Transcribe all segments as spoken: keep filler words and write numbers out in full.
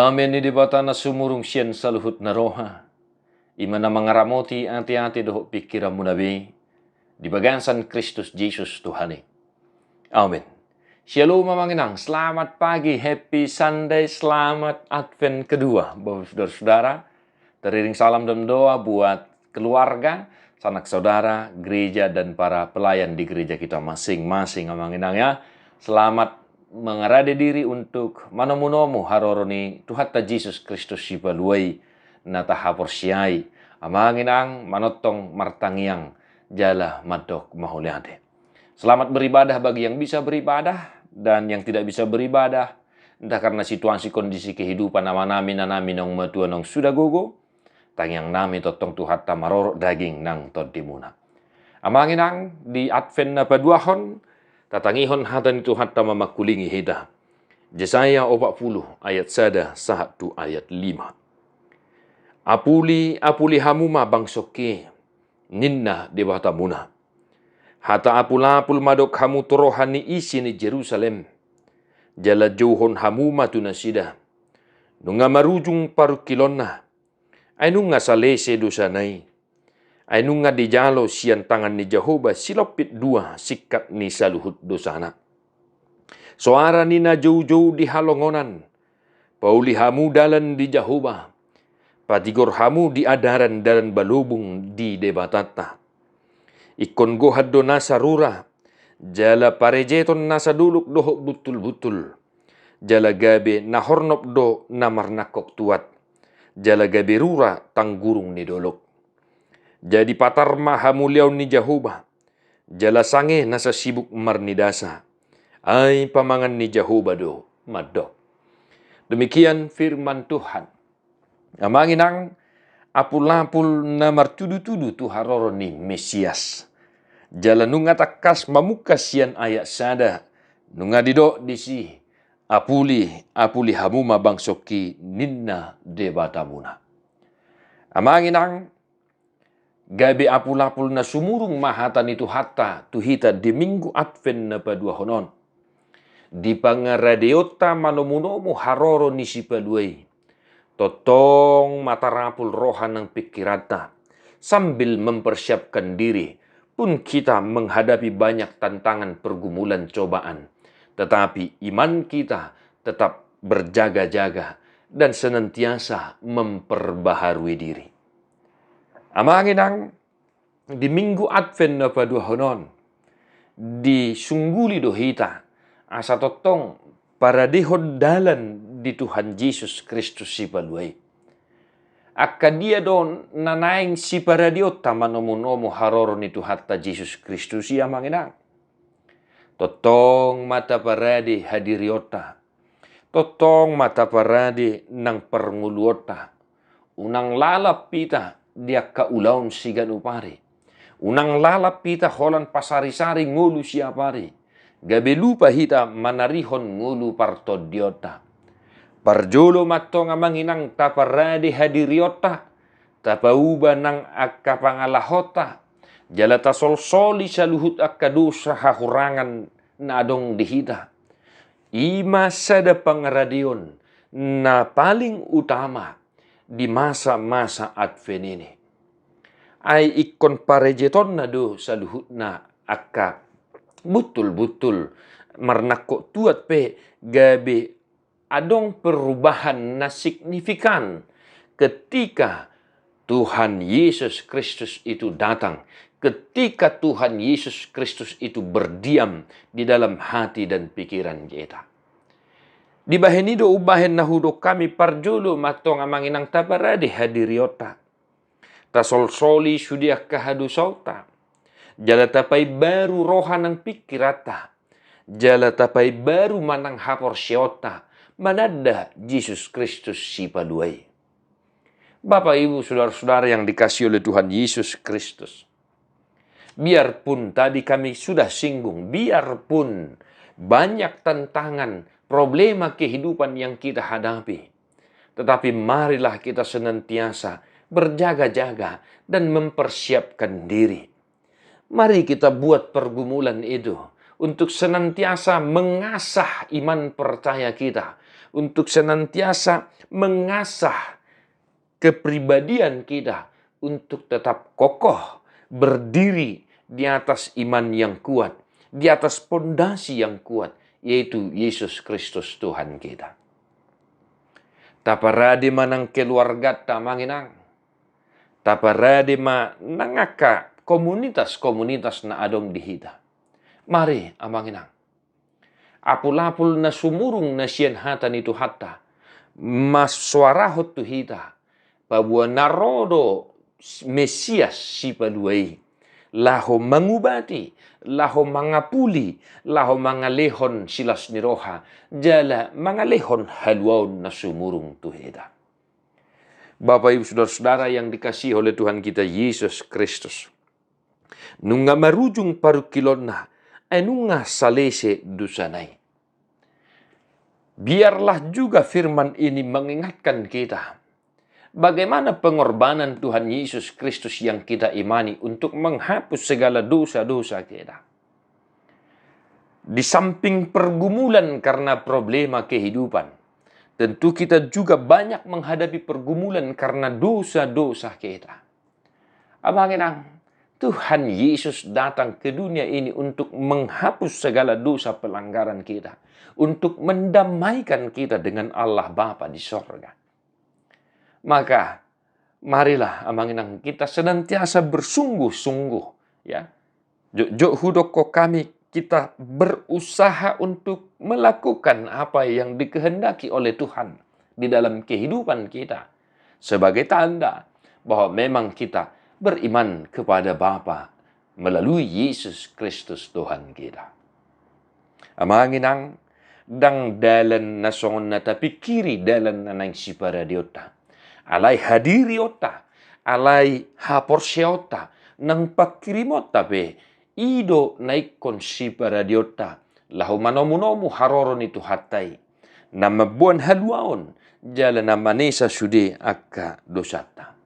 Dame ni Debata na sumurung sian saluhut na roha, i ma na mangaramoti ateate dohot pingkiranmuna be, di bagasan Kristus Jesus Tuhan i. Amin. Shalom amang inang, selamat pagi, happy Sunday, selamat Advent kedua, Bapak Saudara-saudara. Teriring salam dan doa buat keluarga, sanak saudara, gereja, dan para pelayan di gereja kita masing-masing, amang inang ya. Selamat mengarade diri untuk manomu-nomu haroro ni Tuhanta Jesus Kristus Sipalua i na tahaporseai. Amang inang, manongtong, martangiang, jala mandok mauliate. Selamat beribadah bagi yang bisa beribadah, dan yang tidak bisa beribadah, entah karena situasi kondisi kehidupan amanami, inanami, naung matua, naung sudah gogo, tangiangnami tongtong Tuhanta marorot daging nang tondimuna. Amang inang, di Advent na paduahon, tatangihon hata ni Tuhanta ma mangkulingi hita. Jesaya opat puluh ayat sada sahat tu ayat lima. Apuli, apuli hamu ma bangsongki, ninna Debatamuna. Hata apul-apul madok hamu tu roha ni isi ni Jerusalem. Jala jouhon hamu ma tu nasida. Nunga marujung parungkilonna. Ai nunga salese dosana i. Ai nunga dijalo sian tangan ni Jahowa silompit dua singkat ni saluhut dosana. Soara ni na joujou di halongonan. Pauli hamu dalan di Jahowa. Patigor hamu di adaran dalan balobung di Debatanta. Ingkon gohan do nasa rura, jala parejeton nasa dolok dohot buntulbuntul. Jala gabe na hornop do na marnangkok tuat. Jala gabe rura tanggurung ni dolok. Jadi patar ma hamuliaon ni Jahowa. Jala sange nasa sibuk marnidasa. Ai pamangan ni Jahowa do mandok. Demikian firman Tuhan. Amang inang, apul-apul na martudu-tudu tu haroro ni Mesias. Jala nunga tangkas mamungka sian ayat sada, nunga didok disi, apuli, apuli hamu ma bangsongki, ninna Debatamuna. Amang inang, gabe apul-apul na sumurung ma hata ni Tuhanta tu hita di Minggu Advent na paduahon on. Di pangaradeonta manomu-nomu haroro ni Sipalua i. Tongtong ma tarapul roha nang pingkiranta, sambil mempersiapkan diri, pun kita menghadapi banyak tantangan pergumulan cobaan. Tetapi iman kita tetap berjaga-jaga dan senantiasa memperbaharui diri. Amang inang, di Minggu Advent na paduahon on, disungguli do hita, asa tongtong paradehon dalan di Tuhan Jesus Kristus Sipalua i. Angka dia do na naeng siparadeonta manomu-nomu haroro ni Tuhanta Jesus Kristus i, amang inang? Tongtong ma taparade hadirionta. Tongtong ma taparade nang parngoluonta. Unang lalap hita di angka ulaon siganup ari. Unang lalap hita holan pasari-sari ngolu siap ari. Gabe lupa hita manarihon ngolu partondionta. Parjolo ma antong, amang inang, taparade hadirionta, tapauba nang angka pangalahonta, jala tasolsoli saluhut angka dosa hahurangan na adong di hita. I ma sada pangaradeon na paling utama di masa-masa Advent ini. Ai ingkon parejetonna do saluhutna angka buntulbuntul, marnangkok tuat pe gabe adong perubahan na signifikan ketika Tuhan Yesus Kristus itu datang, ketika Tuhan Yesus Kristus itu berdiam di dalam hati dan pikiran kita. Dibahen i do umbahen na hudok hami, parjolo ma antong, amang inang, taparade hadirionta. Tasolsoli sude angka hadosaonta. Jala tapaimbaru roha nang pingkiranta. Jala tapaimbaru ma nang haporseaonta mananda Jesus Kristus Sipalua i. Bapak, Ibu, saudara-saudara yang dikasihi oleh Tuhan Yesus Kristus. Biarpun tadi kami sudah singgung, biarpun banyak tantangan, problema kehidupan yang kita hadapi, tetapi marilah kita senantiasa berjaga-jaga dan mempersiapkan diri. Mari kita buat pergumulan itu untuk senantiasa mengasah iman percaya kita, untuk senantiasa mengasah kepribadian kita untuk tetap kokoh berdiri di atas iman yang kuat, di atas pondasi yang kuat, yaitu Yesus Kristus Tuhan kita. Taparade ma nang keluarganta, amang inang. Taparade ma nang angka komunitas-komunitas na adong di hita. Mari, amang inang, apul-apul na sumurung na sian hata ni Tuhanta, mansoarahon tu hita, paboa na ro do Mesias Sipalua i, laho mangubati, laho mangapuli, laho mangalehon silas ni roha, jala mangalehon haluaon na sumurung tu hita. Bapak, Ibu, saudara-saudara yang dikasihi oleh Tuhan kita Yesus Kristus, nunga marujung parungkilonna, ai nunga salese dosana i. Biarlah juga firman ini mengingatkan kita bagaimana pengorbanan Tuhan Yesus Kristus yang kita imani untuk menghapus segala dosa-dosa kita. Di samping pergumulan karena problema kehidupan, tentu kita juga banyak menghadapi pergumulan karena dosa-dosa kita. Amang inang, Tuhan Yesus datang ke dunia ini untuk menghapus segala dosa pelanggaran kita, untuk mendamaikan kita dengan Allah Bapa di sorga. Maka, marilah, amang inang, kita senantiasa bersungguh-sungguh, ya. Jotjot hudok ho hami, kita berusaha untuk melakukan apa yang dikehendaki oleh Tuhan di dalam kehidupan kita, sebagai tanda bahwa memang kita beriman kepada Bapa melalui Yesus Kristus Tuhan kita. Amang inang, ndang dalan na songon na tapingkiri dalan na naeng siparadeonta. Alai hadirionta, alai haporseaonta, nang pangkirimonta pe, i do na ingkon siparadeonta, laho manomunomu haroro ni Tuhanta i, na mamboan haluaon, jala na manesa sude angka dosanta.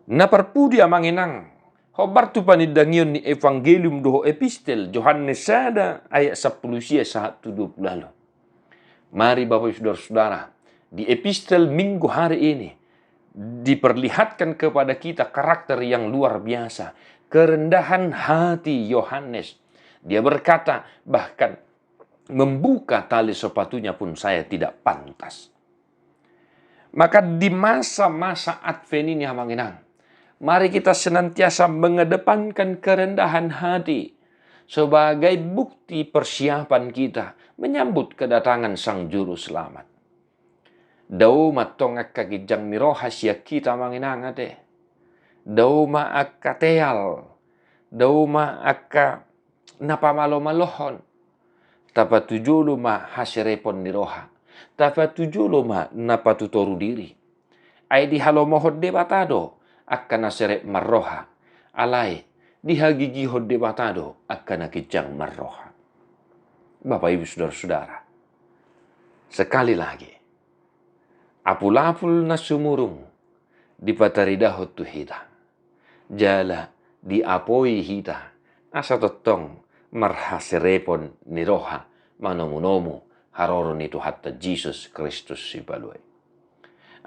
Na parpudi, amang inang, hombar tu panindangion ni Evangelium dohot Epistel Johannes sada ayat sampulu sia sahat tu dua pulu ualu. Mari, Bapak, Ibu, saudara-saudara, di epistel Minggu hari ini diperlihatkan kepada kita karakter yang luar biasa, kerendahan hati Yohanes. Dia berkata, "Bahkan membuka tali sepatunya pun saya tidak pantas." Maka di masa-masa Advent ini, amang inang, mari kita senantiasa mengedepankan kerendahan hati sebagai bukti persiapan kita menyambut kedatangan Sang Juru Selamat. Dao ma tong angka ginjang ni roha sian hita, amang inang, ate. Dao ma angka teal, dao ma angka na pamalomalohon. Tapatujolo ma haserepon ni roha. Tapatujolo ma na patutoru diri. Ai dihalomohon Debata do angka na serep marroha. Alai dihagigihon Debata do angka na ginjang marroha. Bapak, Ibu, saudara-saudara, sekali lagi, apul-apul na sumurung dipataridahon tu hita, jala diapoi hita, asa tongtong marhaserepon ni roha manomunomu haroro ni Tuhanta Jesus Kristus Sipalua i.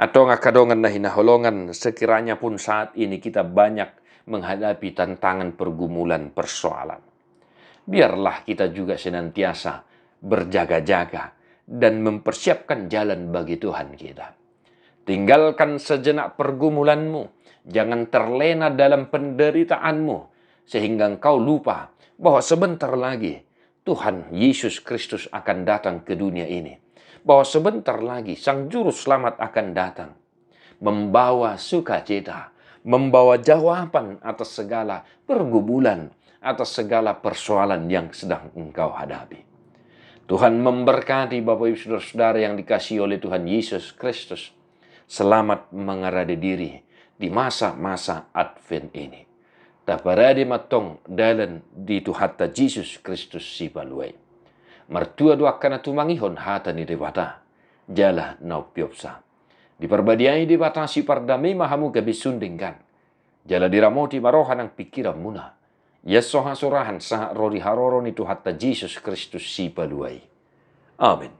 Antong angka dongan na hinaholongan, sekiranya pun saat ini kita banyak menghadapi tantangan, pergumulan, persoalan, biarlah kita juga senantiasa berjaga-jaga dan mempersiapkan jalan bagi Tuhan kita. Tinggalkan sejenak pergumulanmu, jangan terlena dalam penderitaanmu, sehingga engkau lupa bahwa sebentar lagi Tuhan Yesus Kristus akan datang ke dunia ini, bahwa sebentar lagi Sang Juru Selamat akan datang, membawa sukacita, membawa jawaban atas segala pergumulan, atas segala persoalan yang sedang engkau hadapi. Tuhan memberkati Bapak, Ibu, saudara-saudara yang dikasihi oleh Tuhan Yesus Kristus. Selamat mengarade diri di masa-masa Advent ini. Taparade ma tong dalan di Tuhanta Jesus Kristus Sipalua i. Martua do angka na tumangihon hata ni Debata, jala na umpeopsa. Diparbadiai Debata sipardame ma hamu gabe son denggan. Jala diramoti ma roha nang pingkiranmuna. Ia so hasurahan sahat ro di haroro ni Tuhanta Jesus Kristus Sipalua i. Amen.